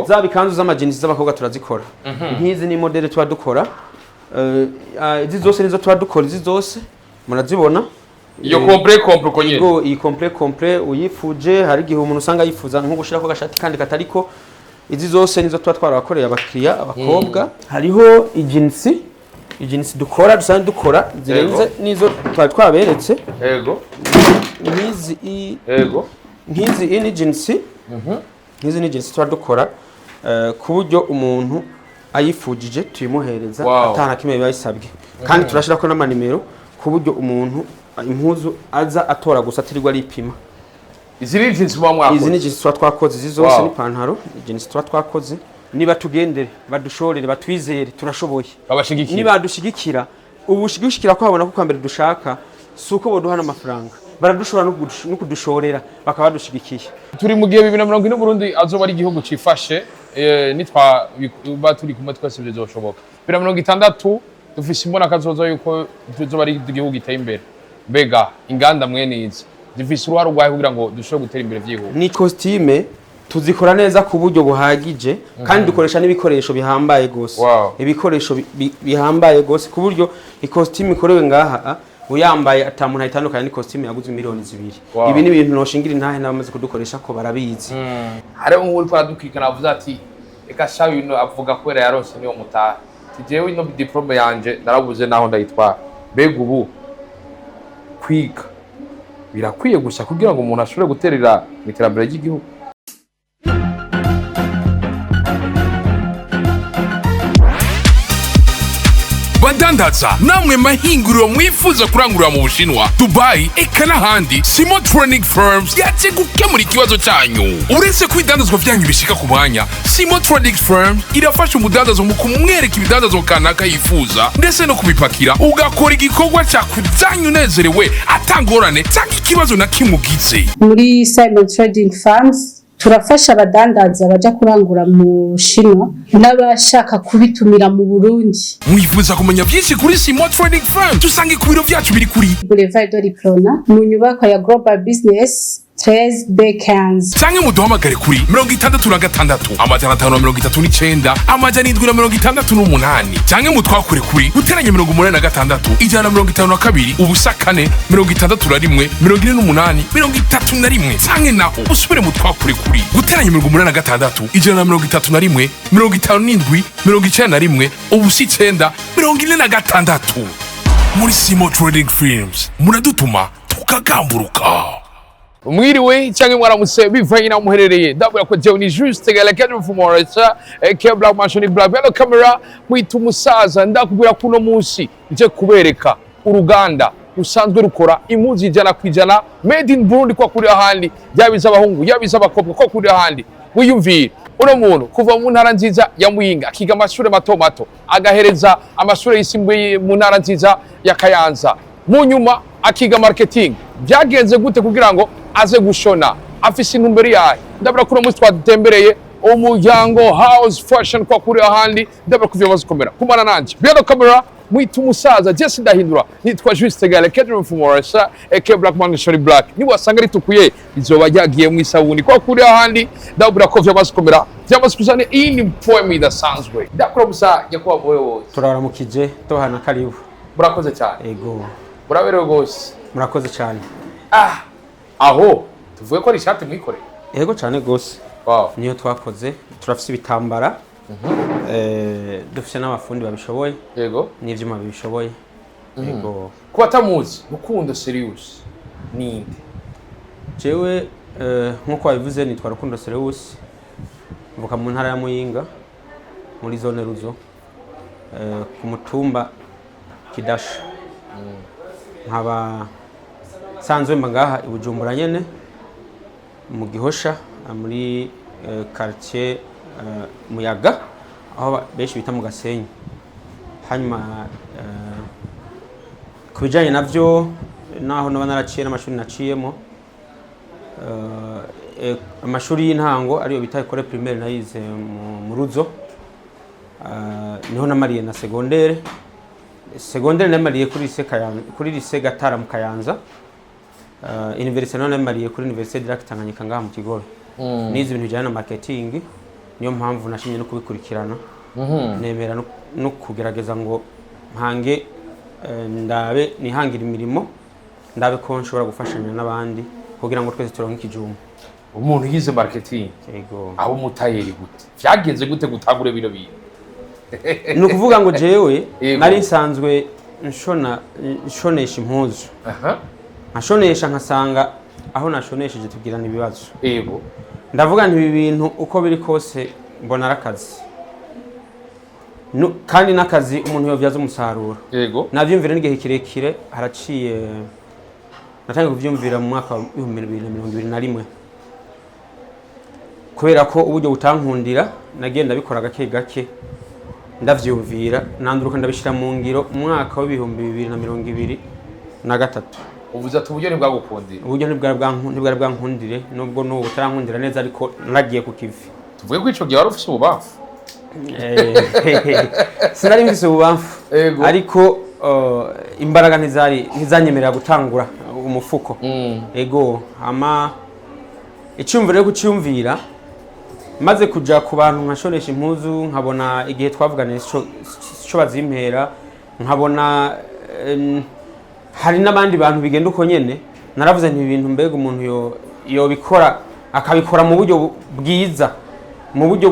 Zaba ikanzu z'amajinisi z'abakobwa turazikora. Nk'izi ni modèle tuba dukora. Izi zose nizo tuba dukora, izi zose murazibona. Iyo complet complet uko nyene? Ego, iyi complet complet uyifuje, hari igihe umuntu usanga yifuza nko gushirako agashati kandi katariko. Izi zose nizo tuba twarabakoreye abakiriya abakobwa. Hariho ijinsi dukora, dusanzwe dukora zirenze nizo twari twaberetse. Nk'izi nk'izi iyi ni jinsi, nk'izi ni jinsi tuba dukora ku buryo umuntu ayifujije tuyimuhereza atana kimwe biba bisabwe, kandi turashirako n'amanimero ku buryo umuntu impuzu aza atora gusa atirirwa aripima. Izi ni jeans muba mwakoze? Izi ni jinsi tuba twakoze, izi zose n'ipantaro ni jinsi tuba twakoze. Niba tugendere, badushorere, batwizere, turashoboye. Babashigikira. Nibadushigikira, ubu gushigikira ko habona ko kwa mbere dushaka si uko boduha n'amafaranga, baradushobora no kudushorera bakaba badushigikiye. Turi mu gihe 2040 Burundi azoba ari igihugu cifashe, nitwa ba turi kumwe twese bizoshoboka. 2060 dufise imbona kazoza yuko tuzoba ari igihugu giteye imbere. Mbega inganda mwene izi zifise uruhare rwahe kugira ngo dushobore gutera imbere vyihuse? Ni costume tuzikora neza ku buryo buhagije, kandi dukoresha n'ibikoresho bihambaye gose. Ibikoresho bihambaye gose, ku buryo ikositime ikorewe ngaha uyambaye ata muntu ayitandukanya n'ikositime yaguze miliyoni 2. Ibi ni ibintu noshingira intahe, n'abamaze kudukoresha ko barabizi. Hariho nk'uriko aradukurikirana avuze ati: "Reka sha, bino avuga kubera yaronse niyo mutahe." Ati: "Jewe ino diplôme yanje narabuze naho ndayitwara." Mbega ubu kwiga birakwiye gusa kugira ngo umuntu ashobore guterera mu iterambere ry'igihugu? Badandaza namwe mahinguriro mwifuza kurangurira mu Bushinwa, Dubai eka n'ahandi, Simo Trading Firms yaje gukemura ikibazo cyanyu. Uretse ko ibidandazwa byanyu bishika ku mwanya, Simo Trading Firms irafasha umudandazo mu kumwereka ibidandazwa kanaka yifuza, ndetse no kubipakira, ugakora igikorwa cakujanye unezerewe, atangorane cyangwa ikibazo na kimwe ugize. Muri Simon Trading Farms turafasha abadandaza baja kurangura mu Bushinwa n'abashaka kubitumira mu Burundi. Mwifuza kumenya byinshi kuri Simo Trading Firms? Dusange ku biro byacu biri kuri Boulevard de l'Uprona, mu nyubakwa ya Global Business 13 B15. Canke muduhamagare kuri 66 539 768, canke mutwakure kuri guteranya 86 152 04 61 48 31, canke naho usubire mutwakure kuri guteranya 86 131 57 91 09 46. Muri Simo Trading Firms muradutuma tukagamburuka. Mwiriwe cyangwa mwaramutse bivanye naho muherereye. Ndabura ko jewe ni Juste Galakade Mfumoresa aka Black Mansion Black Bello Camera, mwita umusaza. Ndakubwira ko uno munsi nje kubereka uruganda rusanzwe rukora impuzu 100% made in Burundi, kwa kuri ahandi, yaba iz'abahungu yaba iz'abakobwa, ko kuri ahandi. Wiyumvire uno muntu kuva mu ntara nziza ya Muyinga, akiga amashuri mato mato, agahereza amashuri yisumbuye mu ntara nziza ya Kayanza, mu nyuma akiga marketing. Byagenze gute kugira ngo aze gushona? Afise intumbero yahe? Ndabura ko uno munsi twadutembereye Umuryango House Fashion kwa kuri ahandi. Ndabura ko vyamaze gukomera kumana nanje Biodo Camera, mwita umusaza Jesse Ndahindura. Nitwa Juste Gale Kedro Mfumoresa aka Black Man Shori Black. Niwasanga ritukuye izoba ryagiye mu isabuni kwa kuri ahandi. Ndabura ko vyamaze gukomera, vyamaze kuzana iyi ni poem idasanzwe. Ndakora gusa nyakubahwa muyobozi. Turabaramukije, tohana karibu. Murakoze cyane. Ego. Muraberewe rwose. Murakoze cyane. Ah, aho tuvuge ko ari ishati mwikoreye? Ego cyane gose. Niyo twakoze. Turafise ibitambara, dufise n'abafundi babishoboye n'ivyuma babishoboye. Ego. Ku batamuzi, Rukundo Serious ninde? Jewe nk'uko wabivuze nitwa Rukundo Serious, mvuka mu ntara ya Muyinga, muri zone Ruzo, ku mutumba Kidasha. Nkaba nsanzwe mba ngaha i Bujumbura nyene mu Gihosha, muri quartier Muyaga, aho benshi bita mu Gasenyi. Hanyuma ku bijanye navyo, naho noba naraciye n'amashuri naciyemo, amashuri y'intango ariyo bita école primaire nayize mu Ruzo. Niho namariye na secondaire. Secondaire namariye kuri lycée Kayanza, kuri lycée Gatara mu Kayanza. Université naho namariye kuri Université de Lac Tanganyika ngaha mu Kigobe. Nize ibintu bijyanye na marketing. Niyo mpamvu nashimye no kubikurikirana, nemera no kugerageza ngo mpange, ndabe nihangire imirimo, ndabe ko nshobora gufashanya n'abandi kugira ngo twese turonke ikijumbu. Umuntu yize marketing Yego. Aho umutayeri gute, vyagenze gute gutangura bino bintu? Ni ukuvuga ngo jewe nari nsanzwe nshona, nshonesha impuzu, nkashonesha, nkasanga aho nashonesheje tugirana ibibazo. Ndavuga nti ibi bintu uko biri kose mbona ari akazi. Kandi n'akazi umuntu yovyaza umusaruro. Navyumvira n'igihe kirekire haraciye, natangiye kuvyumvira mu mwaka wa 2021. Kubera ko uburyo butankundira, nagiye ndabikora gake gake, ndavyumvira, nanduruka ndabishira mu ngiro mu mwaka wa 2023. Uvuze ati uburyo ntibwagukundira. Uburyo ntibwari bwankundire, nubwo n'ubu butarankundira neza, ariko naragiye ku kivi. Tuvuge ko ico gihe wari ufise ububamfu? Sinari mfise ububamfu, ariko imbaraga ntizanyemerera gutangura umufuko. Ego, hama icyumviro rero kucyumvira, maze kuja ku bantu nkashonesha impuzu, nkabona igihe twavuganiye sico bazimpera, nkabona hari n'abandi bantu bigenda uko nyene. Naravuze nti ibintu mbega umuntu yobikora, akabikora mu buryo bwiza, mu buryo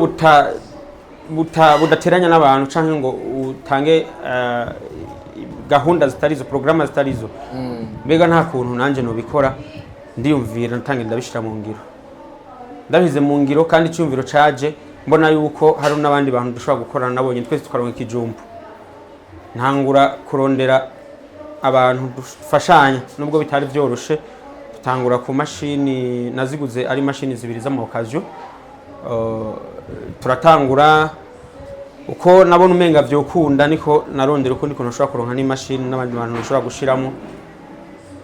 budateranya n'abantu, canke ngo utange gahunda zitarizo, porogaramu zitarizo, mbega nta kuntu nanjye nobikora? Ndiyumvira, natangiye ndabishira mu ngiro, ndabishyize mu ngiro. Kandi icyumviro caje mbona yuko hari n'abandi bantu dushobora gukorana nabonye, twese tukaronka ikijumbu. Ntangura kurondera abantu dufashanya, nubwo bitari byoroshe. Dutangura ku mashini naziguze, ari mashini zibiri z'ama occasion. Turatangura uko nabona umenga vyokunda, niko narondera ukundi kuntu nshobora kuronka n'imashini n'abandi bantu nshobora gushiramo.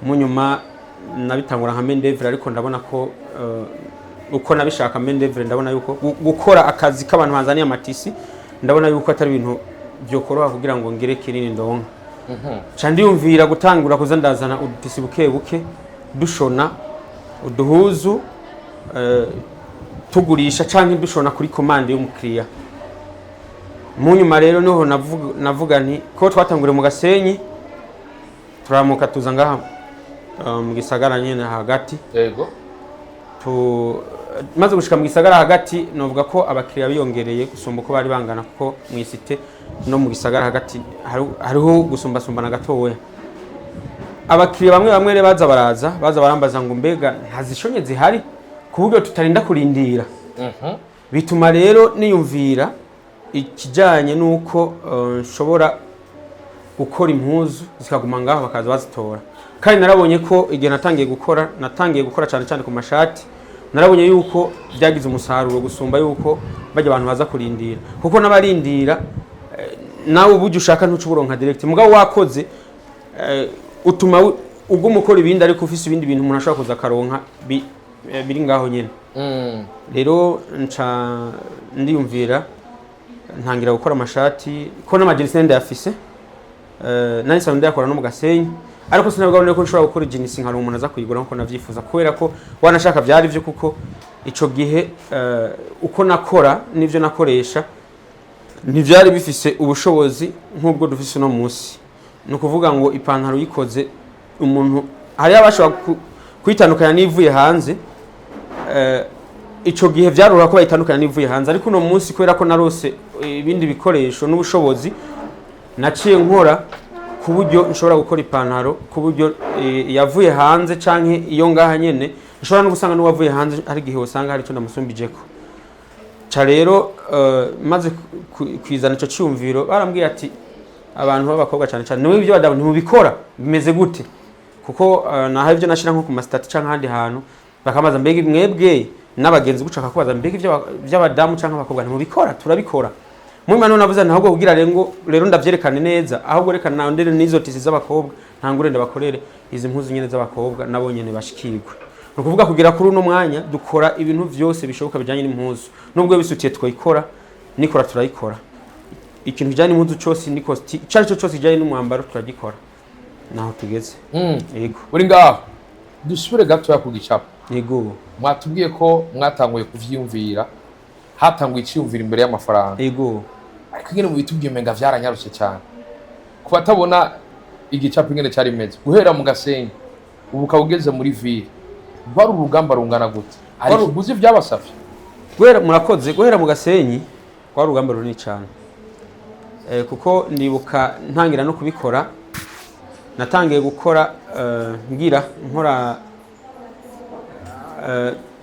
Mu nyuma nabitangura nka main d'oeuvre, ariko ndabona ko uko nabishaka main d'oeuvre, ndabona yuko gukora akazi k'abantu banzaniye ama tissus, ndabona yuko atari ibintu vyokoroha kugira ngo ngire kinini ndonka. Ca ndiyumvira gutangura kuza ndazana udu tissus buke buke, dushona uduhuzu, tugurisha canke dushona kuri commande y'umukiriya. Mu nyuma rero niho navuga nti ko twatanguriye mu Gasenyi, turamuka tuza ngaha mu gisagara nyene hagati. Tu maze gushika mu gisagara hagati, novuga ko abakiriya biyongereye gusumba uko bari bangana, kuko mu i cité no mu gisagara hagati hariho gusumbasumbana gatoya. Abakiriya bamwe bamwe rero baza baraza, baza barambaza ngo mbega ntazishonye zihari ku buryo tutarinda kurindira? Bituma rero niyumvira ikijyanye n'uko nshobora gukora impuzu zikaguma ngaho, bakaza bazitora. Kandi narabonye ko igihe natangiye gukora cyane cyane ku mashati, narabonye yuko byagize umusaruro gusumba yuko bajya abantu baza kurindira, kuko n'abarindira, nawe uburyo ushaka ntuca uburonka direct. Mugabo wakoze, utuma uguma ukora ibindi, ariko ufise ibindi bintu umuntu ashobora kuza akaronka biri ngaho nyene. Rero nca ndiyumvira, ntangira gukora amashati, ko n'ama jeans ndayafise. Nari nsanzwe ndayakora no mu Gasenyi, ariko sinabwabone ko nshobora gukora jeans nkaronka umuntu aza kuyigura nkuko navyifuza, kubera ko wanashaka vyari vyo, kuko ico gihe uko nakora n'ivyo nakoresha ntivyari bifise ubushobozi nk'ubwo dufise uno munsi. Ni ukuvuga ngo ipantaro uyikoze, umuntu hariyo abashobora kuyitandukanya n'ivuye hanze. Ico gihe vyaroroha ko bayitandukanya n'ivuye hanze, ariko uno munsi, kubera ko narose ibindi bikoresho n'ubushobozi, naciye nkora ku buryo nshobora gukora ipantaro ku buryo yavuye hanze canke iyo ngaha nyene, nshobora no gusanga n'uwavuye hanze hari igihe usanga hari ico ndamusumbijeko. Ca rero maze kwizana ico cyumviro, barambwiye ati abantu b'abakobwa cyane cyane niwe ibyo badamu ntimubikora, bimeze gute? Kuko naho ibyo nashira nko ku ma statuts canke ahandi hantu, bakamaza mbega mwebwe n'abagenzi gucaka kubaza mbega ibyo by'abadamu canke abakobwa ntimubikora? Turabikora. Mu nyuma navuze nti ahubwo kugira rero ngo rero ndavyerekane neza, ahubwo reka nandere n'izo tissus z'abakobwa, ntangure ndabakorere izi mpuzu nyene z'abakobwa, nabo nyene bashikirwe. Ni ukuvuga kugira kuri uno mwanya dukora ibintu vyose bishoboka bijanye n'impuzu, nubwo bisutiye twayikora, nikora turayikora, ikintu kijanye n'impuzu cyose, n'ikosti icyo ari cyo cyose kijanye n'umwambaro turagikora. Naho tugeze. Yego. Uri ngaho, dusubire gatoya ku gicapo. Yego. Mwatubwiye ko mwatanguye kuvyiyumvira. Hatanguye iciyumviro imbere y'amafaranga. Ego. Ariko ingene mu bitubwiye, umenga vyaranyarutse cyane. Ku batabona igicapo ingene cari imeze, guhera mu Gasenyi ubu ukaba ugeze muri ville, rwari urugamba rungana gute? Hari ikiguzi vyabasavye? Guhera, murakoze, guhera mu Gasenyi rwari urugamba runini cyane. Kuko ndibuka ntangira no kubikora, natangiye gukora ngira nkora,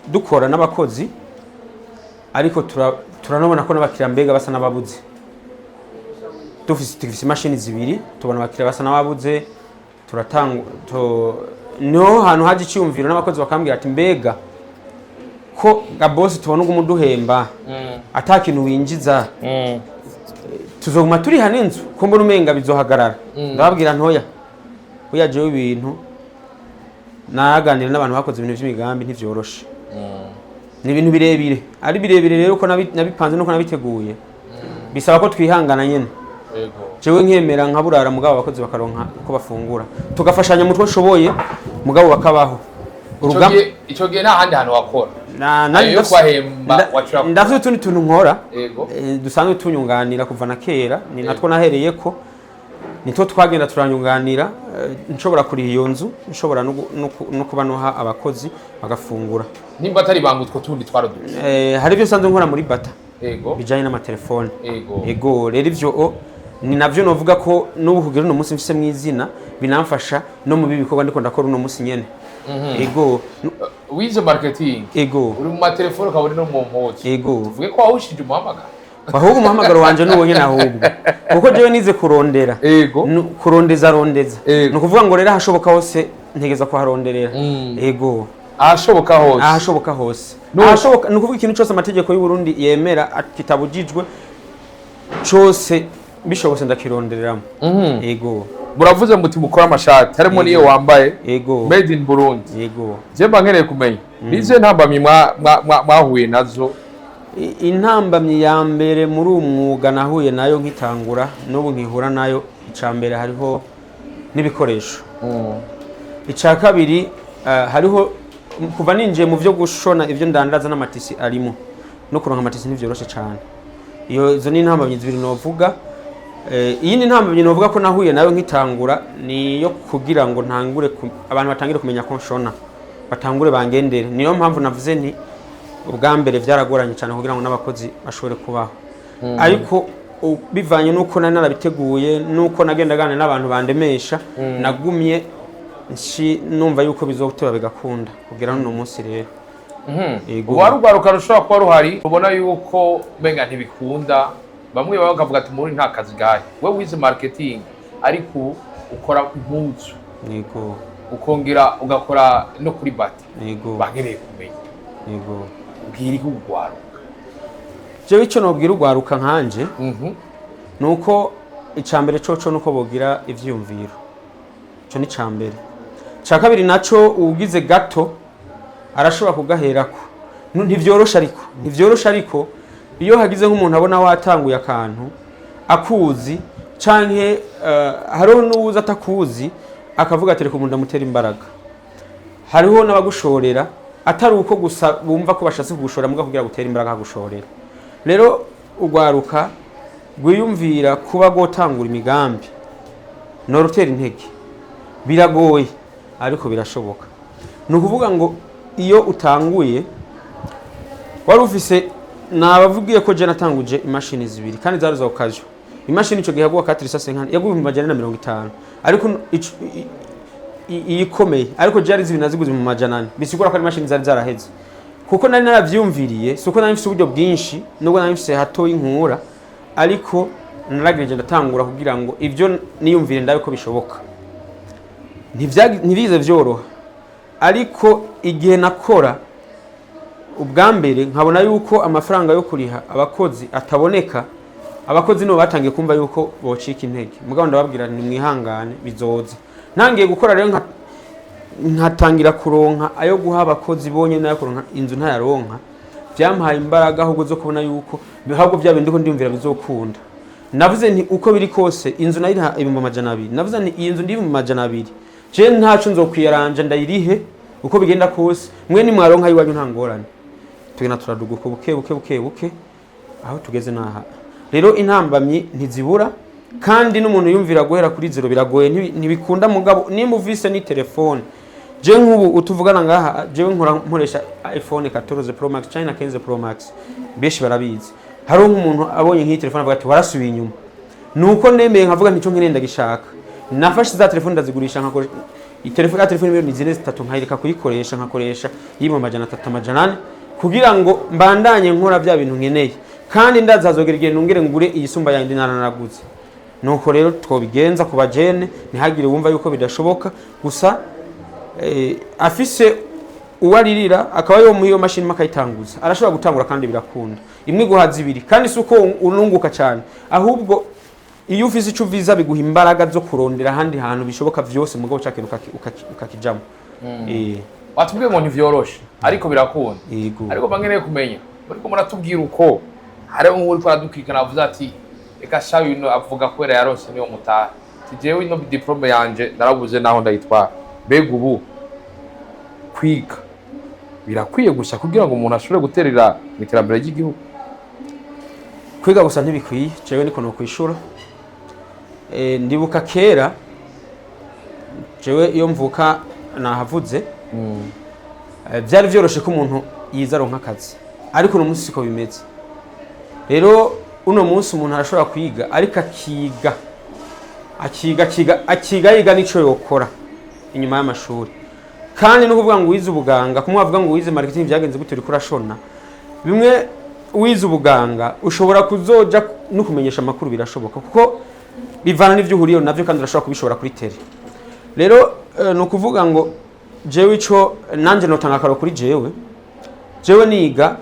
dukora n'abakozi, ariko turanabona ko n'abakiriya mbega basa n'ababuze. Dufise imashini zibiri, tubona abakiriya basa n'ababuze, turatanga niho hantu haje icyumviro, n'abakozi bakambwira ati: "Mbega ko ga boss tubona uguma uduhemba ata kintu winjiza, tuzoguma turiha n'inzu, ko mbona umenga bizohagarara?" Ndababwira ntoya oya, jewe ibintu naganira n'abantu bakoze ibintu by'imigambi ntivyoroshe, ni ibintu birebire, ari birebire. Rero uko nabipanze nuko nabiteguye, bisaba ko twihangana nyene. Jewe nkemera nkaburara, mugabo abakozi bakaronka uko bafungura, tugafashanya mu two nshoboye, mugabo bakabaho. Ico gihe nta handi hantu wakora? Nari Ayo yo kwahemba ndafise utundi tuntu nkora dusanzwe tunyunganira kuva na kera, ni natwo nahereye ko nitwo twagenda turanyunganira, nshobora kuriha iyo nzu, nshobora no kuba noha abakozi bagafungura. Nimba atari banga, utwo tundi twaraduze? Hari ibyo nsanzwe nkora muri Bata bijanye n'amatelefone. Ego, rero ivyo ni navyo novuga ko n'ubu kugira uno munsi mfise mw'izina, binamfasha no mu bibi bikorwa ndiko ndakora uno munsi nyene. Ego. Wize marketing, Ego. uri mu matelefone, ukaba uri no mu mpuzu. Ego. Tuvuge ko wawushije umuhamagaro? Ahubwo umuhamagaro wanje nuwo nyene, ahubwo kuko jewe nize kurondera. Kurondeza rondeza. Ni ukuvuga ngo rero ahashoboka hose ntegeza kuharonderera. Ego. Ahashoboka hose. Ahashoboka hose. Ahashoboka, ni ukuvuga ikintu cyose amategeko y'u Burundi yemera kitabujijwe cose, bishobotse ndakirondereramo. Ego. Muravuze muti mukora amashati, harimo n'iyo wambaye, made in Burundi. Ego. Je mba nkeneye kumenya nize ntambamyi mwahuye nazo. Intambamyi ya mbere muri uwu mwuga nahuye nayo nkitangura, n'ubu nkihura nayo, icya mbere hariho n'ibikoresho. Icya kabiri, hariho kuva ninjiye mu byo gushona ibyo ndandaza n'amatisi arimo, no kuronka amatisi ntibyoroshe cyane. Iyo izo ni intambamyi zibiri novuga. Iyindi ntambamyi novuga ko nahuye nayo nkitangura ni iyo kugira ngo ntangure abantu batangire kumenya ko nshona, batangure bangendere. Niyo mpamvu navuze nti ubwa mbere byaragoranye cyane kugira ngo n'abakozi bashobore kubaho, ariko bivanye n'uko nari narabiteguye, n'uko nagenda aganira n'abantu bandemesha, nagumye numva yuko bizoteba bigakunda kugera n'uno munsi rero. Yego. Ubu hari urwaruka rushobora kuba ruhari ubona yuko umenga ntibikunda, bamwe baba bakavuga ati muri nta kazi gahari. We wize marketing, ariko ubu ukora impuzu, ukongera ugakora no kuri Bata. Bakeneye kumenya, ubwira iki urwaruka? Jewe icyo nobwira urwaruka nkanje nuko icambere coco nuko bogira ivyiyumviro, ico ni icambere. Ica kabiri naco, uwugize gato arashobora kugaherako. Ntivyoroshe, ariko ntivyoroshe, ariko iyo hagize nk'umuntu abona watanguye akantu akuzi, canke hariho n'uwuzi atakuzi akavuga ati: "Reka umuntu ndamutera imbaraga." Hariho n'abagushorera atari uko gusa bumva ko bashatse kugushora, muga kugira gutere imbaraga akagushorera. Rero urwaruka rwiyumvira kuba rwotangura imigambi, norutera intege. Biragoye ariko birashoboka. Ni ukuvuga ngo iyo utanguye wari ufise, nabavugiye ko je natanguje imashini zibiri kandi zari za occasion. Imashini ico gihe yaguha 450, yaguha 450, ariko iyikomeye, ariko je ari zibiri naziguze mu 400, bisigura ko ari imashini zari zaraheze. Kuko nari naravyumviriye, si uko nari mfise uburyo bwinshi, nubwo nari mfise hato y'inkura, ariko naragerageje ndatangura kugira ngo ibyo niyumvire ndabe ko bishoboka. Ntibize vyoroha, ariko igihe nakora ubwa mbere nkabona yuko amafaranga yo kuriha abakozi ataboneka, abakozi nibo batangiye kumva yuko bocika intege. Mugabo ndababwira nti: "Mwihangane, bizoza." Ntangiye gukora rero nkatangira kuronka ayo guha abakozi bonyene, n'ayo kuronka inzu ntayaronka, byampaye imbaraga ahubwo zo kubona yuko ahubwo bya bindi ko ndiyumvira bizokunda. Navuze nti uko biri kose inzu nayo 200,000. Navuze nti iyi nzu ndi 200,000, je ntaco nzokwiyaranja ndayirihe uko bigenda kose, mwe nimwaronka iwanyu nta ngorane. Tugenda turaduguka buke buke buke buke, aho tugeze naha. Rero intambamyi ntizibura, kandi n'umuntu yumvira guhera kuri zéro biragoye, ntibikunda. Mugabo nimba uvise ni telefone, je nk'ubu utuvugana ngaha, jewe nkora nkoresha iPhone 14 Pro Max canke na 15 Pro Max, benshi barabizi. Hariho nk'umuntu abonye nk'iyi telefone avuga ati: "Warasubiye inyuma." Nuko nemeye nkavuga nti: "Ico nkeneye ndagishaka." Nafashe za telefone ndazigurisha, nkakoresha telefone ya telefone 4 miliyoni 3, nkayireka kuyikoresha, nkakoresha y'ibihumbi 300, 400, kugira ngo mbandanye nkora bya bintu nkeneye, kandi ndazi hazogera igihe nongere ngure iyisumba yandi naranaguze. Nuko rero twobigenza ku bajene, ntihagire wumva yuko bidashoboka. Gusa afise uwo aririra akaba yo muri iyo mashini akayitanguza, arashobora gutangura kandi birakunda. Imwe guhaza ibiri, kandi si uko ununguka cyane, ahubwo iyo ufise ico uviza biguha imbaraga zo kurondera ahandi hantu bishoboka vyose, mugabo ca kintu ukakijamwo. Watubwiye ngo ntivyoroshe, ariko birakunda. Yego. Ariko mba kumenya uriko muratubwira uko hariho nk'uriko aradukurikirana avuze ati: "Reka sha, bino avuga kubera yaronse niyo mutahe." Ati: "Jewe ino diplôme yanje narabuze naho ndayitwara." Mbega ubu kwiga birakwiye gusa kugira ngo umuntu ashobore guterera mu iterambere ry'igihugu? Kwiga gusa ntibikwiye, jewe niko nokwishura. Ndibuka kera jewe iyo mvuka nahavuze, byari vyoroshe ko umuntu yiza aronka akazi, ariko uno munsi siko bimeze. Rero uno munsi umuntu arashobora kwiga, ariko akiga akiga akiga akiga, yiga n'ico yokora inyuma y'amashuri. Kandi no kuvuga ngo wize ubuganga, kumwe bavuga ngo wize marketing, byagenze gute, uriko urashona bimwe. Wize ubuganga ushobora kuzoja no kumenyesha amakuru, birashoboka, kuko bivana n'ivyo uhuriye navyo, kandi urashobora kubishobora kuri télé. Rero ni ukuvuga ngo jewe ico nanje notanga akaro kuri jewe. Jewe niga,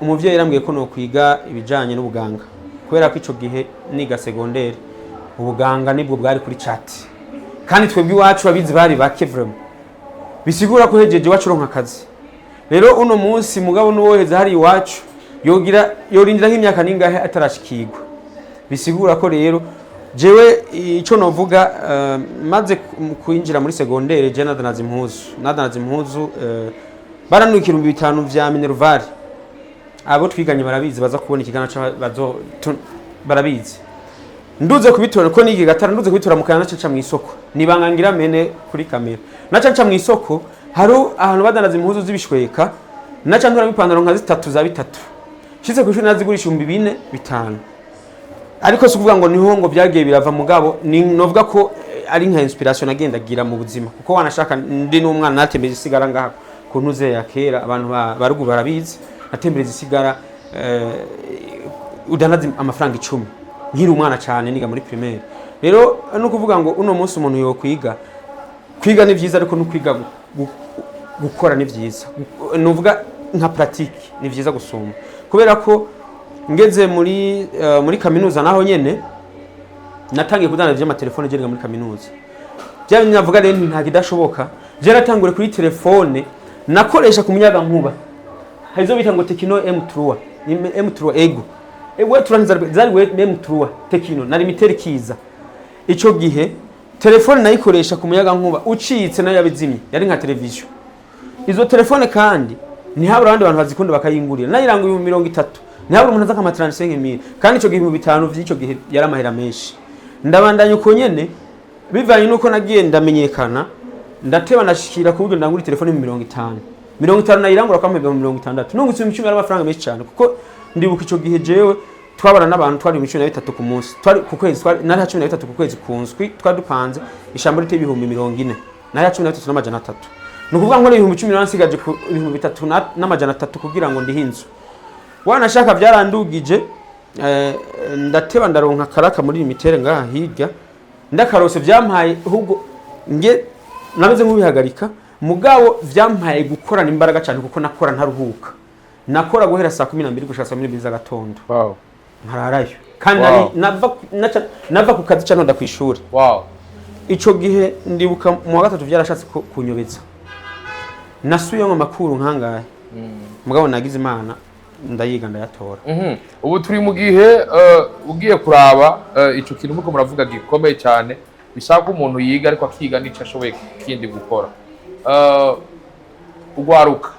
umuvyeyi yarambwiye ko nokwiga ibijanye n'ubuganga, kubera ko ico gihe niga secondaire ubuganga nibwo bwari kuri chat, kandi twebwe iwacu abizi bari bake vraiment, bisigura ko hejeje iwacu uronka akazi. Rero uno munsi mugabo n'uwoheza hari iwacu yogira yorindira nk'imyaka ningahe atarashikirwa. Bisigura ko rero jewe ico novuga, maze kwinjira muri secondaire, je nadanaza impuzu, baranukira 5000 vya minerval. Abo twiganye barabizi, baza kubona ikiganiro bazo barabizi. Nduze kubitora ko niga gatara, nduze kubitora mu kanwa, naca mu isoko, nibanga ngira mene kuri kamera, naca nca mu isoko, hari ahantu badanaza impuzu z'ibishweka, naca ntora ipantaro nka zitatu za bitatu, shitse kw'ishuri nazigurisha 4000, 5000. Ariko si ukuvuga ngo niho ngo byagiye birava, mugabo ni novuga ko ari nka inspiration nagendagira mu buzima, kuko wanashaka ndi n'umwana natembeje isigara ngaha ku ntuze ya kera, abantu barugu barabizi, natembereza isigara, udanaza amafaranga 10 nkiri umwana cyane, niga muri primaire. Rero no kuvuga ngo uno munsi umuntu yokwiga, kwiga ni vyiza, ariko no kwiga gukora ni vyiza. Nuvuga nka pratique ni vyiza gusumba, kubera ko ngeze muri kaminuza naho nyene natangiye kudandaza ivy'amatelefone. Je niga muri kaminuza, bya bindi navuga rero nta kidashoboka. Je natangure kuri telefone nakoresha ku muyaga nkuba, hari izo bita ngo Tecno M3, ni M3, ego ewe turangiza zari we M3 Tecno na Lumitel kiza. Ico gihe telefone nayikoresha ku muyaga nkuba, ucitse nayo yabizimye, yari nka televiziyo izo telefone, kandi ntihabura abandi bantu bazikunda bakayingurira. Nayiranga 30,000, ntihabura umuntu aza akama 35 mille, kandi ico gihe 5000 vy'ico gihe yari amahera menshi. Ndabandanya uko nyene, bivanye nuko nagiye ndamenyekana, ndateba ndashikira ku buryo ndangura telefone mu 50, 50 nayirangura kwa 60, nungutse 10,000, yari amafaranga menshi cyane, kuko ndibuka ico gihe jewe twabana n'abantu twari 13,000 ku munsi, twari ku kwezi, twari nari 13 ku kwezi ku nzwi, twari dupanze ishambo riteye 40,000, nari 13,300. Ni ukuvuga ngo 18,000 nsigaje ku 3,300 kugira ngo ndihe inzu. Wanashaka byarandugije, ndateba ndaronka karaka muri Lumitel ngaha hirya. Ndakarose vyampaye ahubwo nge nameze nk'ubihagarika, mugabo vyampaye gukorana imbaraga cyane, kuko nakora ntaruhuka, nakora guhera saa 12 gushika saa 12 z'agatondo, nkararayo kandi nari nava ku kazi ca ntonda kw'ishuri. Ico gihe ndibuka mu wa gatatu vyarashatse kunyobeza, nasubiyemo amakuru nkangahe, mugabo nagize Imana ndayiga ndayatora. Ubu turi mu gihe ugiye kuraba ico kintu muko muravuga gikomeye cyane, bisaba ko umuntu yiga ariko akiga n'ico ashoboye kindi gukora. Ugwaruka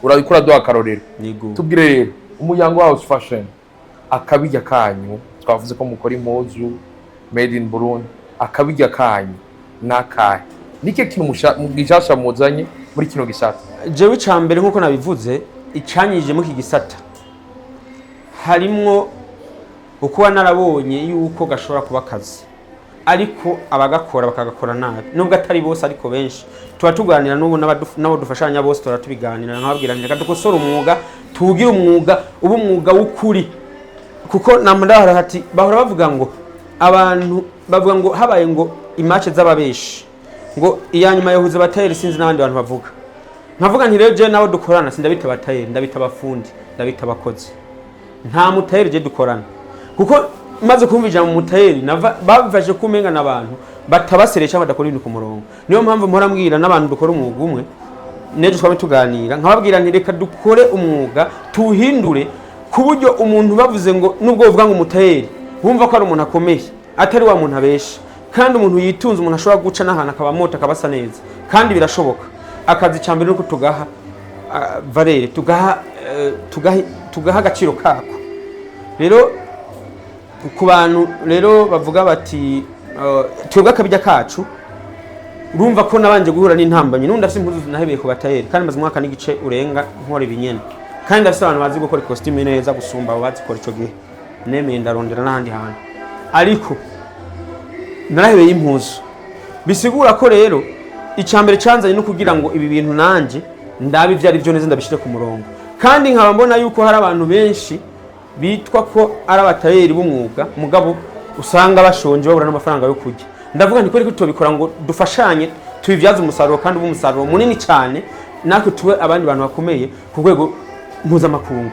Urabikora, duha akarorero. Yego. Tubwire rero, umuryango House Fashion, akabirya kanyu, twavuze ko mukora impuzu made in Burundi, akabirya kanyu nakahe? Nike kintu gishasha muzanye muri kino gisata? Jewe icya mbere, nk'uko nabivuze, icyanyije muri iki gisata harimwo ukuba narabonye yuko gashobora kuba akazi, ariko abagakora bakagakora nabi, nubwo atari bose ariko benshi. Tuba tuganira n'ubu n'abo dufashanya bose, tuba tubiganira, nkababwira nti reka dukosore umwuga, tuwugire umwuga, ube umwuga w'ukuri, kuko namudahora ati bahora bavuga ngo abantu bavuga ngo habaye ngo i match z'ababeshi, ngo iya nyuma yahuze abatayeri, sinzi n'abandi bantu bavuga. Nkavuga nti rero jewe nabo dukorana sindabita abatayeri, ndabita abafundi, ndabita abakozi. Nta mutayeri je dukorana, kuko maze kumva ijambo mutayeri bavaje kumenga n'abantu batabasereye cyangwa badakora ibintu ku murongo. Niyo mpamvu mpora mbwira n'abantu dukora umwuga umwe, n'ejo twame tuganira, nkababwira nti reka dukore umwuga, tuwuhindure ku buryo umuntu bavuze ngo, nubwo bavuga ngo umutayeri, bumva ko ari umuntu akomeye, atari wa muntu abesha, kandi umuntu yitunze, umuntu ashobora guca n'ahantu akaba mota, akaba asa neza. Kandi birashoboka. Akazi cya mbere nuko tugaha valeur, tugaha agaciro kako. Rero ku bantu rero bavuga bati twebwe akabirya kacu, urumva ko nabanje guhura n'intambamyi. N'undi afite impuzu nahebeye ku batayeri, kandi maze umwaka n'igice urenga nkora ibinyene, kandi ndafise abantu bazi gukora ikositimu neza gusumba abo bazikora ico gihe. Nemeye ndarondera n'ahandi hantu, ariko narahebeye impuzu. Bisigura ko rero icya mbere cyanzanye no kugira ngo ibi bintu nanje ndabe ibyo ari byo neza, ndabishyire ku murongo. Kandi nkaba mbona yuko hari abantu benshi bitwa ko ari abatayeri b'umwuga, mugabo usanga bashonje, babura n'amafaranga yo kurya. Ndavuga nti ko tubikora ngo dufashanye, tubibyaze umusaruro, kandi ube umusaruro munini cyane, natwe tube abandi bantu bakomeye ku rwego mpuzamakungu.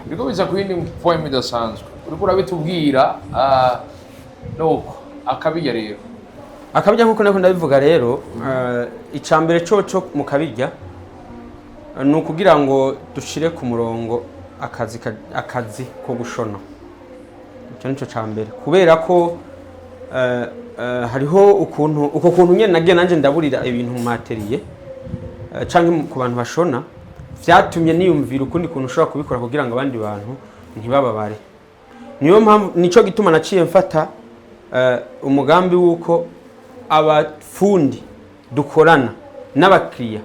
Biriko biza ku yindi point idasanzwe uriko urabitubwira. Nuko akabirya rero? Akabirya, nk'uko nako ndabivuga rero, icya mbere coco mu kabirya ni ukugira ngo dushire ku murongo akazi ko gushona. Icyo nico ca mbere, kubera ko hariho ukuntu, uko kuntu nyene nagiye nanje ndaburira ibintu mu ma atelier canke ku bantu bashona, vyatumye niyumvira ukundi kuntu ushobora kubikora kugira ngo abandi bantu ntibababare. Niyo mpamvu, nico gituma naciye mfata umugambi w'uko abafundi dukorana n'abakiriya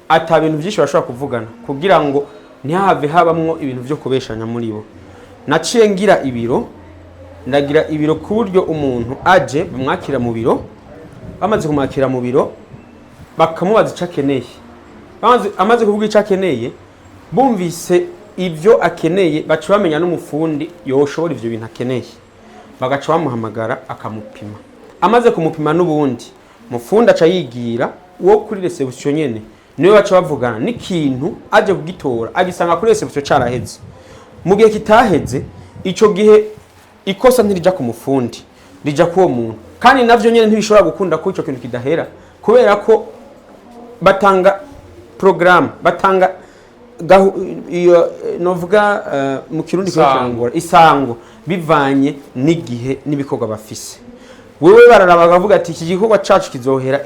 ata bintu byinshi bashobora kuvugana, kugira ngo ntihave habamwo ibintu byo kubeshanya muri bo. Naciye ngira ibiro, ndagira ibiro ku buryo umuntu aje bamwakira mu biro. Bamaze kumwakira mu biro, bakamubaza icyo akeneye. Amaze kuvuga icyo akeneye, bumvise ibyo akeneye, baca bamenya n'umufundi yoshobora ivyo bintu akeneye, bagaca bamuhamagara akamupima. Amaze kumupima, n'ubundi mufundi aca yigira uwo kuri réception nyene, niwe baca bavugana n'ikintu, aje kugitora agisanga kuri réception caraheze. Mu gihe kitaheze, ico gihe ikosa ntirija ku mufundi, rija kuwo muntu. Kandi navyo nyene ntibishobora gukunda ko ico kintu kidahera, kubera ko batanga programme, batanga iyo novuga mu Kirundi Isango. kirangora isango, bivanye n'igihe n'ibikorwa bafise. Wewe bararaba bakavuga ati iki gikorwa cacu kizohera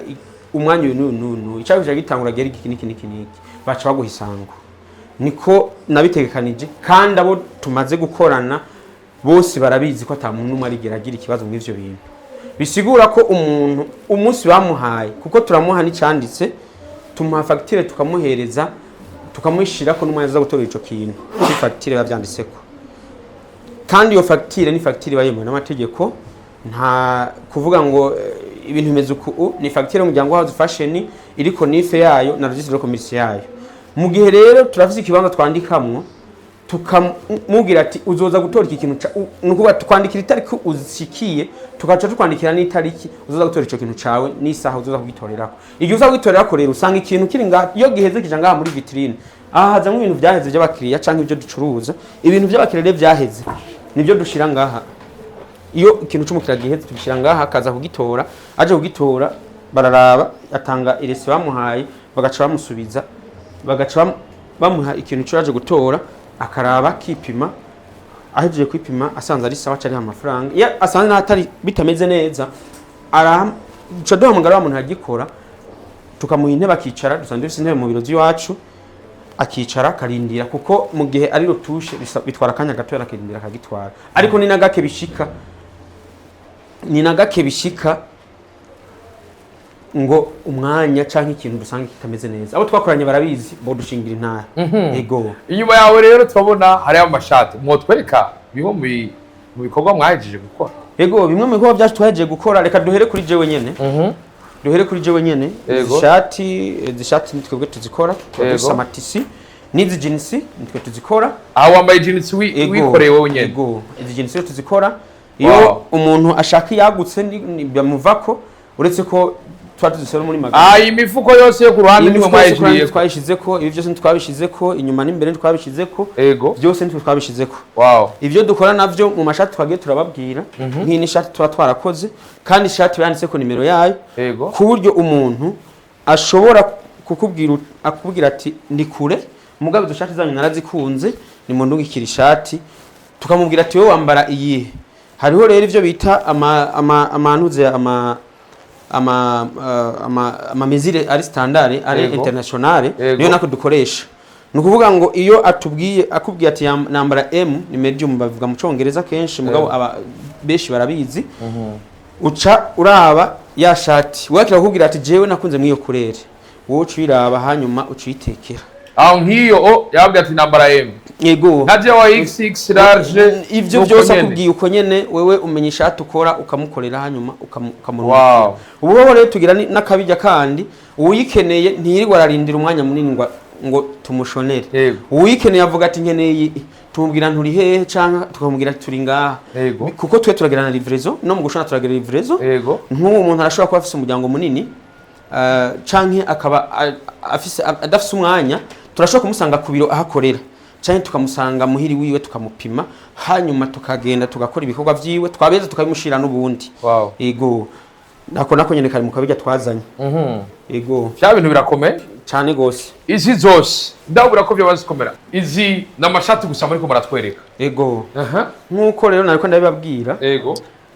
umwanya uyu n'uyu n'uyu n'uyu, icacu kica gitangura gera iki n'iki n'iki n'iki, baca baguha isango. Niko nabitegekanije, kandi abo tumaze gukorana bose barabizi ko ata muntu n'umwe arigera agira ikibazo muri ivyo bintu. Bisigura ko umuntu umunsi bamuhaye, kuko turamuha n'icyanditse, tumuha fagitire, tukamuhereza, tukamushyirako n'umwanya aza gutora ico kintu kuri fagitire biba byanditseko. Kandi iyo fagitire ni fagitire iba yemewe n'amategeko, nta kuvuga ngo ibintu bimeze uku. Ni fagitire y'umuryango House Fashion, iriko NIF yayo na registre de commerce yayo. Mu gihe rero turafise ikibanza twandikamwo, tukamubwira ati uzoza gutora iki kintu ni ukuvuga twandikira itariki ushikiye, tugaca tukwandikira n'itariki uzoza gutora ico kintu cawe n'isaha uzoza kugitorerako. Igihe uza kugitorerako rero, usanga ikintu kiri ngaha. Iyo giheze kija ngaha muri vitrine. Aha hazamwo ibintu vyaheze by'abakiriya canke ibyo ducuruza. Ibintu by'abakiriya rero vyaheze nibyo dushira ngaha. Iyo ikintu c'umukiriya giheze, tugishyira ngaha, akaza kugitora. Aje kugitora, bararaba, atanga i reçu bamuhaye, bagaca bamusubiza, bagaca bamuha ikintu cyo yaje gutora, akaraba, akipima. Ahejeje kwipima, asanze ari sawa, ariha amafaranga. Iyo asanze n'atari bitameze neza, araca duhamagara wa muntu agikora, tukamuha intebe akicara. Dusanzwe dufise intebe mu biro by'iwacu. Akicara akarindira, kuko mu gihe ari retouche bitwara akanya gato, akirindira akagitwara. Ariko ni na gake bishika, ni na gake bishika ngo umwanya canke ikintu dusanga kitameze neza. Abo twakoranye barabizi, bodushingira intara. Ego. Inyuma yawe rero turabona hariho amashati. Mwotwereka bimwe mu bikorwa mwahejeje gukora? Ego, bimwe mu bikorwa byacu twahejeje gukora, reka duhere kuri jewe nyene. Duhere kuri jewe nyene. Izi shati ni twebwe tuzikora, tuba dufise ama tissus, n'izi jeans nitwe tuzikora. Aho wambaye jeans Ego. wikoreye wowe nyene? Ego, izi jeans rero tuzikora. Iyo umuntu ashaka iyagutse bamuvako, uretse ko tuba tuzisora muri magasin. Ah, iyi mifuko yose yo ku ruhande Iyi nimwe mifuko yose ku ruhande mwayishiriyeko? twayishizeko, ibi byose ntitwabishizeko, inyuma n'imbere ntitwabishizeko. Byose nitwe twabishizeko. Ibyo dukora navyo mu mashati twagiye turababwira, nk'iyi ni ishati tuba twarakoze, kandi ishati yanditseko nimero yayo, ku buryo umuntu ashobora kukubwira, akubwira ati: "Ndi kure, mugabo izo shati zanyu narazikunze, nimundungikira ishati." Tukamubwira ati: "Wowe wambara iyihe?" Hariho rero ivyo bita ama ama amanuze ama ama uh, ama ama mesure ari standard, ari internationale. Niyo nako dukoresha. Ni ukuvuga ngo iyo atubwiye, akubwiye ati nambara M, ni medium bavuga mu Congereza kenshi, mugabo aba benshi barabizi, uca uraba ya shati wakira kukubwira ati: "Jewe nakunze mw'iyo couleur." Wowe uca uyiraba, hanyuma uca uyitekera. Aho nk'iyo o yababwiye ati nambara M. Yego. Nka jewe XX large. Ivyo nuko byose nyene. akubwiye uko nyene, wewe umenya ishati ukora, ukamukorera, hanyuma ukamurungikira. Ubu hoho rero tugira n'akabijya kandi uwuyikeneye ntiyirirwa ararindira umwanya munini ngo tumushonere. Uwuyikeneye avuga ati: "Nkeneye iyi." Tumubwira: "Nturi hehe?" Canke tukamubwira ati: "Turi ngaha." Kuko twe turagira na livraison, no mu gushona turagira livraison. Nk'uwo muntu arashobora kuba afise umuryango munini, canke akaba afise adafise umwanya. Turashobora kumusanga ku biro aho akorera, canke tukamusanga muhiri wiwe, tukamupima, hanyuma tukagenda tugakora ibikorwa vyiwe, twabeza tukabimushira n'ubundi. Ego, nako nyene kari mu kabirya twazanye. Ego. Vya bintu birakomeye. Cane gose. Izi zose ndabura ko vyoba zikomera. Izi ni amashati gusa muriko muratwereka? Ego. Nk'uko rero nariko ndabibabwira,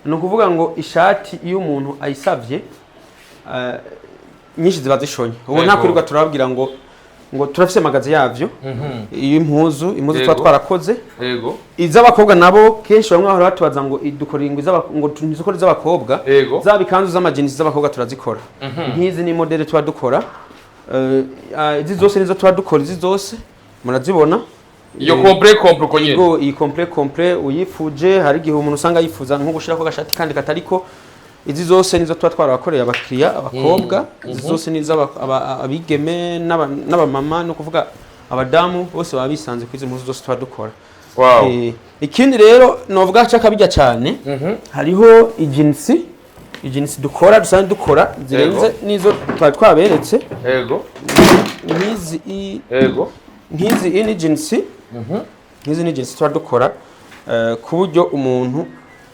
ni ukuvuga ngo ishati iyo umuntu ayisavye, nyinshi ziba zishonye ubu. Nta kwirirwa turababwira ngo turafise magasin yavyo. Iyo impuzu tuba twarakoze, iz'abakobwa nabo kenshi bamwe bahora batubaza ngo dukora ngo ngo ntizikore iz'abakobwa. Zaba ikanzu z'ama jeans z'abakobwa turazikora. Nk'izi ni modèle tuba dukora. Izi zose nizo tuba dukora, izi zose murazibona. Iyo complet complet uko nyene? Ego, iyi complet complet uyifuje, hari igihe umuntu usanga yifuza nko gushirako agashati kandi katariko. Izi zose nizo tuba twarabakoreye abakiriya abakobwa. Izi zose ni iz'abigeme n'abamama, ni ukuvuga abadamu bose baba bisanze kuri izi mpuzu zose tuba dukora. Ikindi rero novuga cyakabijya cyane, hariho i jeans dukora, dusanzwe dukora zirenze nizo twari twaberetse. Nk'izi nk'izi iyi ni jeans, nk'izi ni jeans tuba dukora, ku buryo umuntu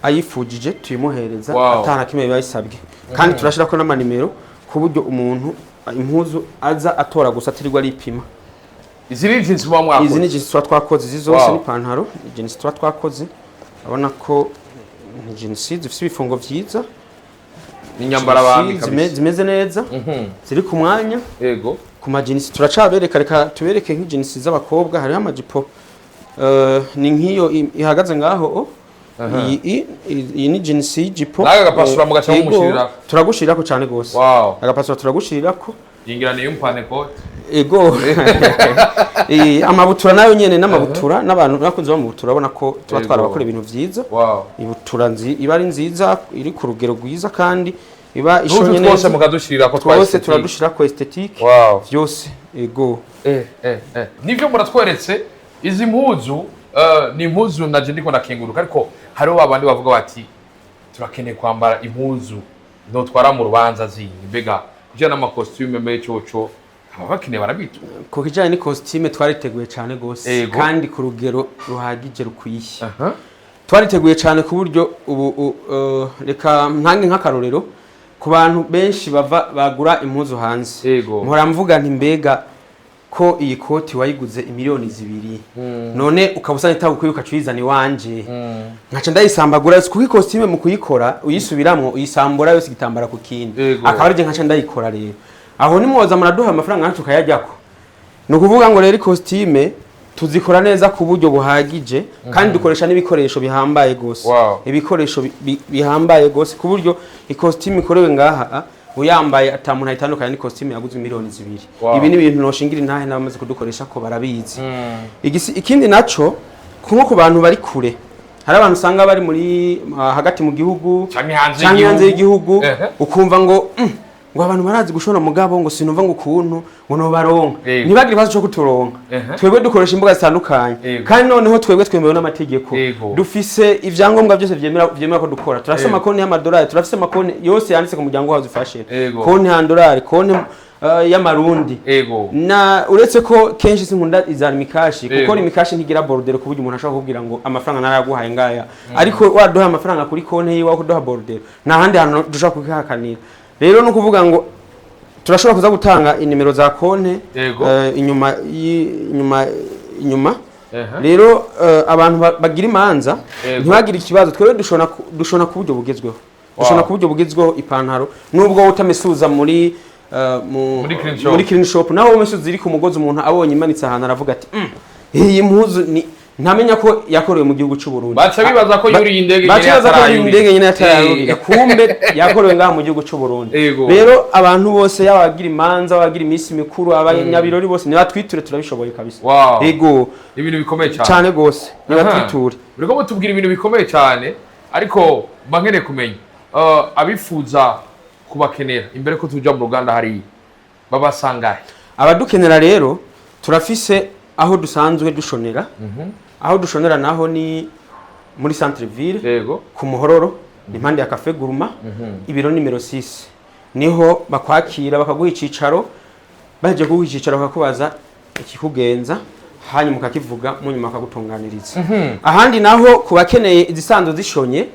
ayifujije tuyimuhereza atana kimwe biba bisabwe. Kandi turashyirako n'amanimero ku buryo umuntu impuzu aza atora gusa, atirirwa aripima. Izi ni jeans muba mwakoze? Izi ni jeans tuba twakoze, izi zose n'ipantaro ni jeans tuba twakoze. Urabona ko ni jeans zifite ibifungo vyiza. Ni nyambara abami kabisa. Zimeze neza, ziri ku mwanya. Ku ma jeans turacabereka, reka tubereke nk'i jeans z'abakobwa. Hariho amajipo, ni nk'iyo ihagaze ngaho o. Iyi ni jeans y'ijipo. N'aka gapasura mugaca mumushyirirako. Turagushirirako cyane gose. Agapasura turagushirirako. Yingira ni y'umpantekote. Ego. Amabutura nayo nyene, n'amabutura n'abantu bakunze bamabutura, urabona ko tuba twarabakora ibintu vyiza. Ibutura iba ari nziza, iri ku rugero rwiza, kandi iba n'utu ishonye twose neza. mukadushyirirako twa Twose esthétique. turadushirako esthétique. Vyose, ego. Nivyo muratweretse izi mpuzu, ni impuzu naje ndiko ndakenguruka, ariko hariho babandi bavuga bati: "Turakeneye kwambara impuzu notwara mu rubanza zindi." Mbega kugira n'ama costume mbe coco aba bakeneye barabitura? Ku kijanye n'i costume twariteguye cyane gose, kandi ku rugero ruhagije, rukwiye. Twariteguye cyane ku buryo ubu reka ntange nk'akarorero ku bantu benshi bava bagura impuzu hanze. Mpora mvuga nti: "Mbega ko iyi koti wayiguze imiliyoni 2, none ukaba usanga itagukwiye, ukaca uyizana iwanje nkaca ndayisambagura yose?" Kuko i costume mu kuyikora uyisubiramwo, uyisambura yose igitambara ku kindi. Akaba arije nkaca ndayikora. Rero aho nimwoza muraduha amafaranga natwe tukayajyako. Ni ukuvuga ngo rero ikositime tuzikora neza ku buryo buhagije, kandi dukoresha n'ibikoresho bihambaye gose. Ibikoresho bihambaye gose, ku buryo ikositime ikorewe ngaha uyambaye ata muntu ayitandukanya n'ikositime yaguzwe miliyoni 2. Ibi ni ibintu noshingira intahe n'abamaze kudukoresha ko barabizi. Ikindi naco, nko ku bantu bari kure, hari abantu usanga bari muri hagati mu gihugu Canke hanze canke hanze y'igihugu. y'igihugu, ukumva ngo ngo abantu barazi gushona, mugabo ngo sinumva ngo ukuntu ngo nobaronka. Ntibagire ikibazo cyo kuturonka. Twebwe dukoresha imbuga zitandukanye, kandi noneho twebwe twemewe n'amategeko. Dufise ivyangombwa byose vyemera ko dukora. Turafise amakonti y'amadolari, turafise amakonti yose yanditse ku muryango House Fashion, konti y'amadolari, konti y'amarundi. Na uretse ko kenshi sinkunda iza Lumicash, kuko Lumicash ntigira bordereau, ku buryo umuntu ashobora kukubwira ngo amafaranga narayaguhaye ngaya, ariko waduha amafaranga kuri konti yiwe, kuduha bordereau, nta handi hantu dushobora kubihakanira. Rero ni ukuvuga ngo turashobora kuza gutanga inimero za konti inyuma inyuma. Rero abantu bagira imanza ntibagire ikibazo. Twebwe dushona ku buryo bugezweho, dushona ku buryo bugezweho ipantaro, nubwo utamesuza muri Muri clean shop. Muri clean shop naho umesuza iri ku mugozi, umuntu abonye imanitse ahantu aravuga ati: iyi mpuzu ni ntamenya ko yakorewe mu gihugu cy'u Burundi." Baca bibaza ko yuriye indege Baca nyene bibaza ko yuriye atarayurira. indege nyene atarayurira, kumbe yakorewe ngaha mu gihugu cy'u Burundi. Rero abantu bose, yaba abagira imanza, abagira iminsi mikuru, abanyabirori bose, nibatwiture, turabishoboye kabisa. Yego. Ibintu bikomeye cyane. Cyane gose, nibatwiture. Uriko mutubwira ibintu bikomeye cyane, ariko mba nkeneye kumenya abifuza kubakenera imbere ko tuja mu ruganda hariya babasangahe? Abadukenera rero, turafise aho dusanzwe dushonera. Aho dushonera naho ni muri centre ville, ku Muhororo, ni impande ya Cafe Guruma, ibiro nimero 6. Niho bakwakira, bakaguha icicaro. Baje kuguha icicaro, bakakubaza ikikugenza, hanyuma ukakivuga, mu nyuma bakagutunganiriza. Ahandi naho, ku bakeneye izisanzwe zishonye,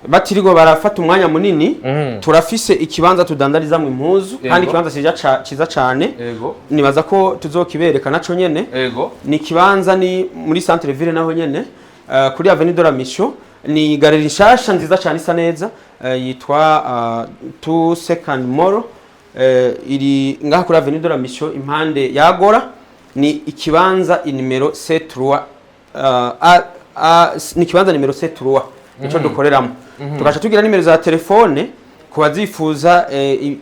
batirirwa barafata umwanya munini, turafise ikibanza tudandarizamwo impuzu, kandi ikibanza ciza cane. Nibaza ko tuzokibereka naco nyene. Ni ikibanza ni muri centre ville naho nyene, kuri Avenue de la Mission. Ni galerie nshasha nziza cane, isa neza, yitwa Two Second Mall. Iri ngaha kuri Avenue de la Mission, impande ya Agora. Ni ikibanza inimero C3, ni ikibanza nimero C3, nico dukoreramo. Tugaca tugira nimero za telefone ku bazifuza.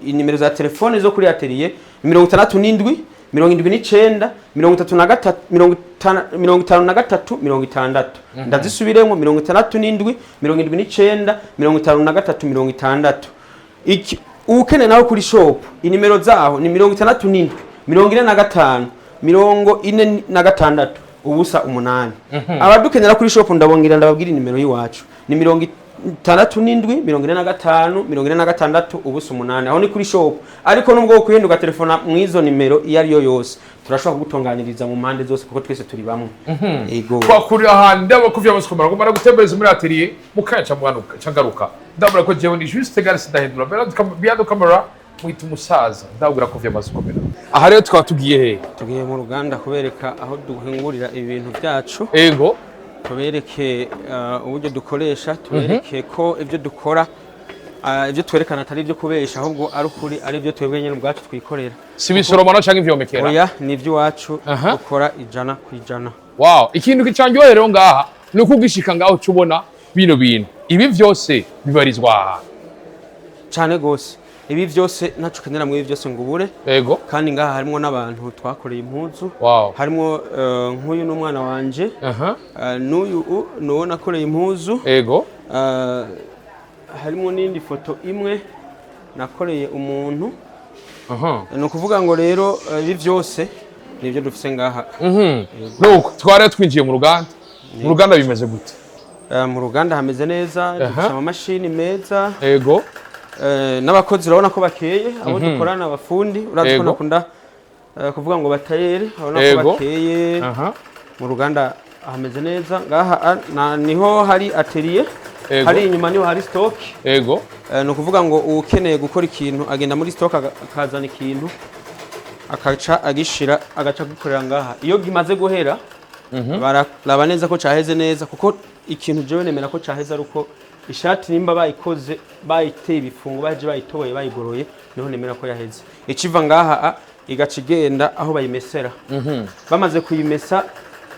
Inimero za telefone zo kuri atelier: 67, 79, 33, 53, 60. Ndazisubiremo: 67, 79, 53, 60. Iki ukeneye nawe kuri shop, inimero zaho ni 67, 45, 46, 0, 8. Abadukenera kuri shop, ndabongera ndababwira inimero y'iwacu ni 67, 45, 46, 0, 8. Aho ni kuri shop, ariko nubwo wokwihenda ugatelefona mw'izo nimero iyo ariyo yose, turashobora kugutunganiriza mu mpande zose, kuko twese turi bamwe. Ego. Twakurira ahantu, ndabona ko vyamaze kumara ngomba gutembereza muri atelier mukanya ca mwanuka ca ngaruka. Ndabona ko jewe ni Juste Gare, sindahindura behind camera mwita umusaza. Ndabwira ko vyamaze kumera. Aha rero tukaba tugiye he? Tugiye mu ruganda kubereka aho duhingurira ibintu byacu, tubereke uburyo dukoresha, tubereke ko ibyo dukora, ibyo twerekana atari ibyo kubesha, ahubwo ari ukuri, ari ibyo twebwe nyine ubwacu twikorera. Si ibisoromano canke ivyomekera? Oya, ni iby'iwacu dukora 100%. Wow, ikintu kicanyoye rero ngaha ni uko ugishika ngaho uca ubona bino bintu, ibi vyose bibarizwa aha? Cyane gose, ibi byose ntaco ukenera muri ibi byose ngo ubure. Kandi ngaha harimo n'abantu twakoreye impuzu. Harimo nk'uyu n'umwana wanje, n'uyu nuwo nakoreye impuzu. Harimo n'indi foto imwe nakoreye umuntu. Ni ukuvuga ngo rero ibi byose nibyo dufise ngaha. Nuko twari twinjiye mu ruganda. Mu ruganda bimeze gute? Mu ruganda hameze neza, dufise amamashini meza, n'abakozi urabona ko bakeye, abo dukorana, abafundi, urazi ko nakunda kuvuga ngo batayere, urabona ko bakeye. Mu ruganda hameze neza. Ngaha niho hari atelier, hari inyuma niho hari stock. Ni ukuvuga ngo ukeneye gukora ikintu agenda muri stock, akazana ikintu, akaca agishira, agaca gukorera ngaha. Iyo gimaze guhera, bararaba neza ko caheze neza, kuko ikintu jewe nemera ko caheze ari uko ishati nimba bayikoze, bayiteye ibifungo, baje bayitoboye, bayigoroye, niho nemera ko yaheze. Ikiva ngaha Igaca igenda aho bayimesera. Bamaze kuyimesa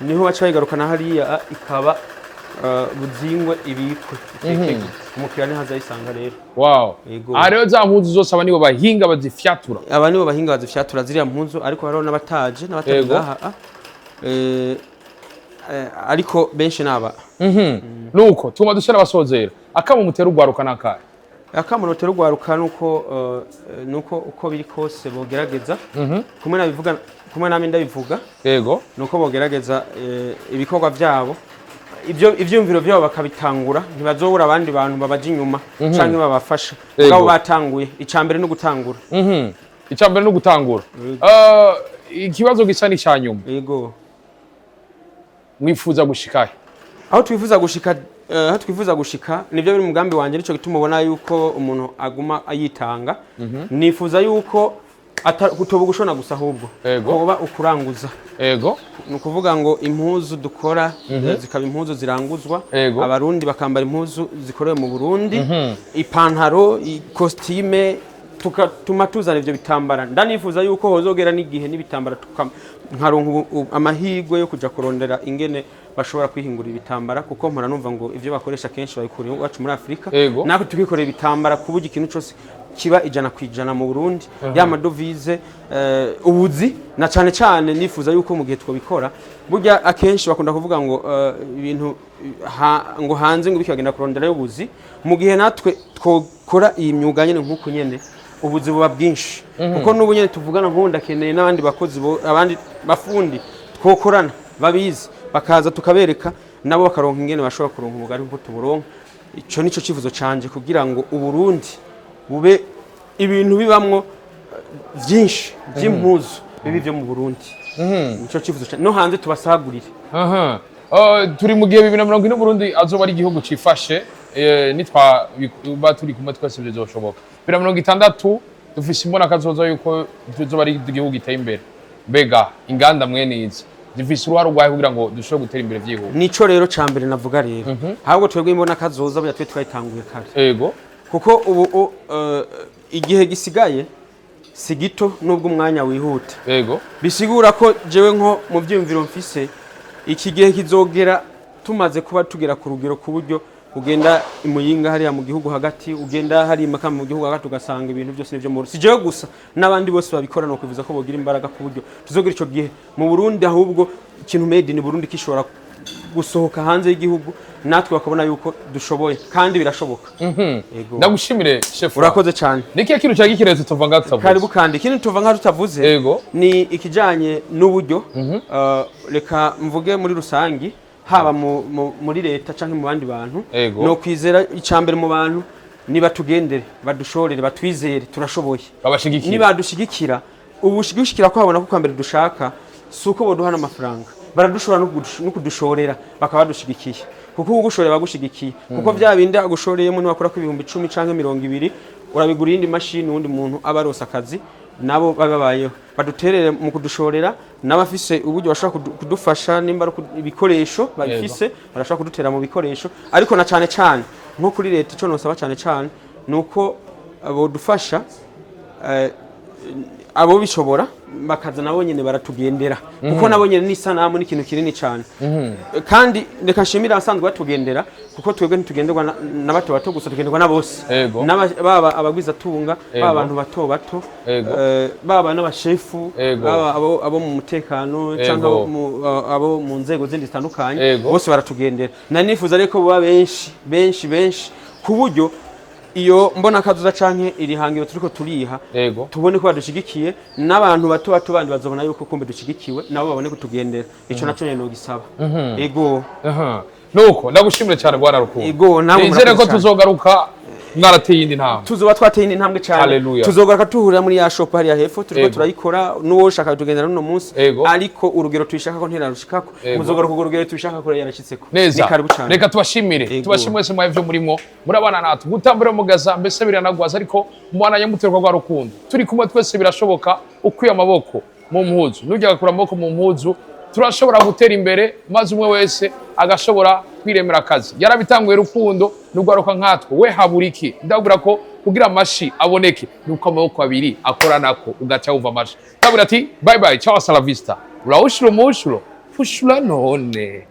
niho baca bayigarukana hariya, ikaba buzingwe, ibikwe, itekeke. Umukiriya niho azayisanga rero. Yego. Aha rero za mpuzu zose aba nibo bahinga bazifyatura. Aba nibo bahinga bazifyatura ziriya mpuzu, ariko hariho n'abataje n'abatari ngaha, ariko benshi naba. Nuko tuguma dusa n'abasozera. Akamo mutera urwaruka n'akahe? Akamo notera urwaruka nuko uko biri kose bogerageza, kumwe nabivuga, kumwe namwe ndabivuga, nuko bogerageza ibikorwa byabo, ibyo ivyumviro byabo bakabitangura, ntibazobura abandi bantu babaja inyuma canke babafasha. Mugabo batanguye, icambere no gutangura. Icya mbere ni ugutangura. Ikibazo gisa n'icya nyuma. Yego. Mwifuza gushikahe? Aho twifuza gushika nibyo biri mu mugambi wanje, nico gituma ubona yuko umuntu aguma ayitanga. Nifuza yuko kutoba gushona gusa, ahubwo koba ukuranguza. Ni ukuvuga ngo impuzu dukora zikaba impuzu ziranguzwa, Abarundi bakambara impuzu zikorewe mu Burundi, ipantaro, ikositime, tukatuma tuzana ivyo bitambara. Ndanifuza yuko hozogera n'igihe n'ibitambara nkaronka amahirwe yo kuja kurondera ingene bashobora kwihingura ibitambara, kuko mpora numva ngo ivyo bakoresha kenshi babikura iwacu muri Afurika. Natwe tukikorera ibitambara ku buryo ikintu cose kiba 100% mu Burundi, ya madovize, ubuzi. Na cane cane nifuza yuko mu gihe twobikora, burya akenshi bakunda kuvuga ngo ibintu ngo hanze ngo bikagenda kurondera ubuzi, mu gihe natwe twokora iyi myuga nyene nk'uku nyene, ubuzi buba bwinshi, kuko n'ubu nyene tuvugana nk'ubu ndakeneye n'abandi bakozi abandi bafundi twokorana babizi, bakaza tukabereka, nabo bakaronka ingene bashobora kuronka ubugari nk'uko tuburonka. Ico nico cifuzo canje, kugira ngo Uburundi bube ibintu bibamwo byinshi by'impuzu bibi byo mu Burundi. Nico cifuzo canje, no hanze tubasagurire. Aha. Turi mu gihe 2040 Burundi azoba ari igihugu cifashe, nitwa ba turi kumwe twese bizoshoboka. 2060 dufise imbona kazoza yuko tuzoba ari igihugu giteye imbere. Mbega inganda mwene izi zifise uruhare urwaye kugira ngo dushobore gutera imbere vyihuse? Nico rero ca mbere navuga rero, ahubwo twebwe imbona kazoza burya twe twayitanguye kare, kuko ubu igihe gisigaye si gito, nubwo umwanya wihuta. Bisigura ko jewe nko mu byiyumviro mfise, iki gihe kizogera tumaze kuba tugera ku rugero ku buryo ugenda imuyinga hariya mu gihugu hagati, ugenda hariya Makamba mu gihugu hagati, ugasanga ibintu byose nivyo mu si jewe gusa, n'abandi bose babikora, no kwivuza ko bogira imbaraga ku buryo tuzogira ico gihe mu Burundi, ahubwo ikintu made in Burundi kishobora gusohoka hanze y'igihugu, natwe bakabona yuko dushoboye kandi birashoboka. Yego. Ndagushimire, chef. Urakoze cyane. Ni kihe kintu cyari gikenewe tutuva ngaha tutavuze? Karibu. Kandi ikindi tuva nka tutavuze ni ikijanye n'uburyo. Reka mvuge muri rusangi, haba muri leta canke mu bandi bantu, no kwizera icambere mu bantu, nibatugendere, badushorere, batwizere, turashoboye. Babashigikira. Nibadushigikira, ubu gushigikira kwabona ko kwambere dushaka si uko boduha n'amafaranga, baradushobora no kudushorera bakaba badushigikiye, kuko ugushorera bagushigikiye, kuko bya bindi agushoreyemo niwakora ko 10,000 canke 20, urabigura iyindi mashini, uwundi muntu aba arose akazi, nabo bababayeho. Baduterere mu kudushorera, n'abafise uburyo bashobora kudufasha, nimba ari ibikoresho babifise barashobora kudutera mu bikoresho. Ariko na cane cane nko kuri leta, ico nosaba cane cane ni uko bodufasha, abo bishobora bakaza nabo nyene baratugendera, kuko nabo nyene n'isanamu ni ikintu kinini cyane. Kandi reka nshimire abasanzwe batugendera, kuko twebwe ntitugenderwa na bato bato gusa, tugenderwa na bose. Baba abagwizatunga, baba abantu bato bato, baba n'abashefu, baba abo mu mutekano cyangwa abo mu nzego zindi zitandukanye, bose baratugendera. Nari nifuza rero ko baba benshi benshi benshi, ku buryo iyo mbona kazoza canke iri hangiro turiko turiha, tubone ko badushigikiye, n'abantu bato bato bandi bazobona yuko kumbe dushigikiwe, nabo babone kutugendera. Ico naco nyene nogisaba. Ego. Aha. Nuko ndagushimire cyane, bwana Rukundo. Ego, namwe Nizere ko murakoze cyane. tuzogaruka mwarateye iyindi ntambwe. Tuzoba twateye indi ntambwe cyane. Hallelujah. Tuzogaruka tuhurira muri ya shop hariya hepfo turiko turayikora, n'uwo ushaka tugendera n'uno munsi, ariko urugero tuyishaka ko ntirarushikako. Muzogaruka urwo rugero tuyishaka ko yarashitseko. Neza. Ni karibu cyane. Reka tubashimire. Tubashimire mwese mwaye ivyo murimo murabana natwe gutambura mugaza, mbese biranagwaza, ariko mwana nyamuterwa rwa rukundo turi kumwe twese birashoboka. Ukuye amaboko mu mpuzu, nujya agakura amaboko mu mpuzu, turashobora gutera imbere, maze umwe wese agashobora kwiremera akazi. Yarabitanguye Rukundo n'urwaruka nkatwe, we habura iki? Ndabwira ko Kugira amashi aboneke nuko amaboko abiri akoranako, ugaca wumva amashi. Ndabwira ati bye bye, ciao, hasta la vista, urawushura umushuro fushura none.